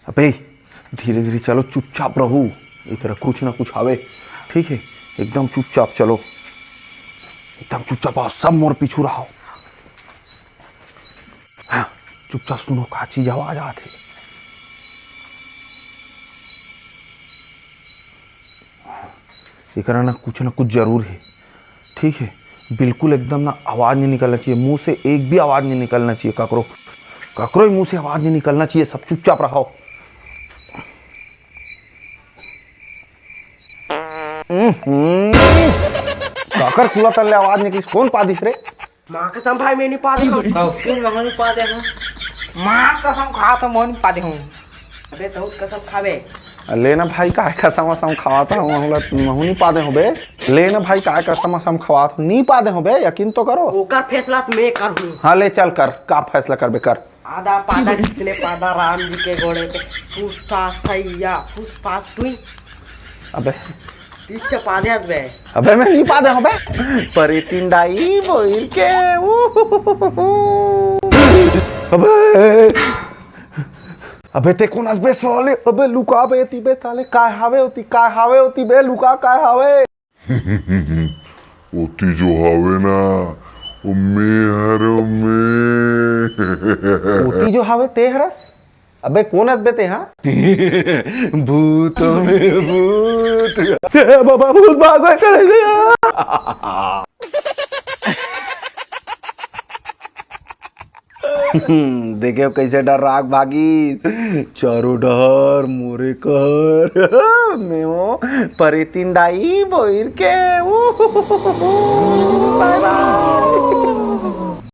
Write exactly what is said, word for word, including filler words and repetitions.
अबे, धीरे धीरे चलो, चुपचाप रहू। इधर कुछ ना कुछ आवे, ठीक है? एकदम चुपचाप चलो, एकदम चुपचाप आओ, सब मोर पीछू रहो। हाँ, चुपचाप सुनो, का चीज आवाज आत है। एकरा ना कुछ ना कुछ जरूर है, ठीक है? बिल्कुल एकदम ना आवाज नहीं निकलना चाहिए, मुंह से एक भी आवाज नहीं निकलना चाहिए ककरो, ककरो ही मुंह से आवाज नहीं निकलना चाहिए, सब चुपचाप रहो। हम्म, काकर कुला तन ले आवाज निकलिस, कौन पा दिस रे? माँ कसम भाई, मैं नहीं पा दे हूँ। क्यों महू नहीं पा दे हूँ? माँ कसम खा तो महू नहीं पा दे हूँ। अबे तहू कसम खावे। ले ना भाई, काय कसम वसम खवात हूँ, महू ला महू नहीं पा दे हूँ बे। ले ना भाई, काय कसम वसम खवात हूँ, नहीं पा दे हूँ बे, यकीन तो करो। ओकर फैसला तो मैं कर हूँ। हाँ ले चल कर, का फैसला कर बे कर। आधा पादा खींचने पादा राम जी के घोड़े पे। फुस फास थैया, फुस फास टुई। अबे। तीस चपादे हत बे। अबे मैं नहीं पादे हूँ बे। परी तिंडाई बोल के। अबे। अबे ते कौन अस बे साले? अबे लुका बे ती बे ताले, काय हावे होती, काय हावे होती बे, लुका काय हावे? ओती जो हावे ना, ओ में हर ओ में। ओती जो हावे ते हरस? अबे कौन अस बे ते, हाँ? भूत में भूत। ए बाबा, भूत भाग गए, चले गए। देखे कैसे डर राग भागी, चारों डहर मोरे कर। में वो परी तिंडाई बोइर के। बाय बाय।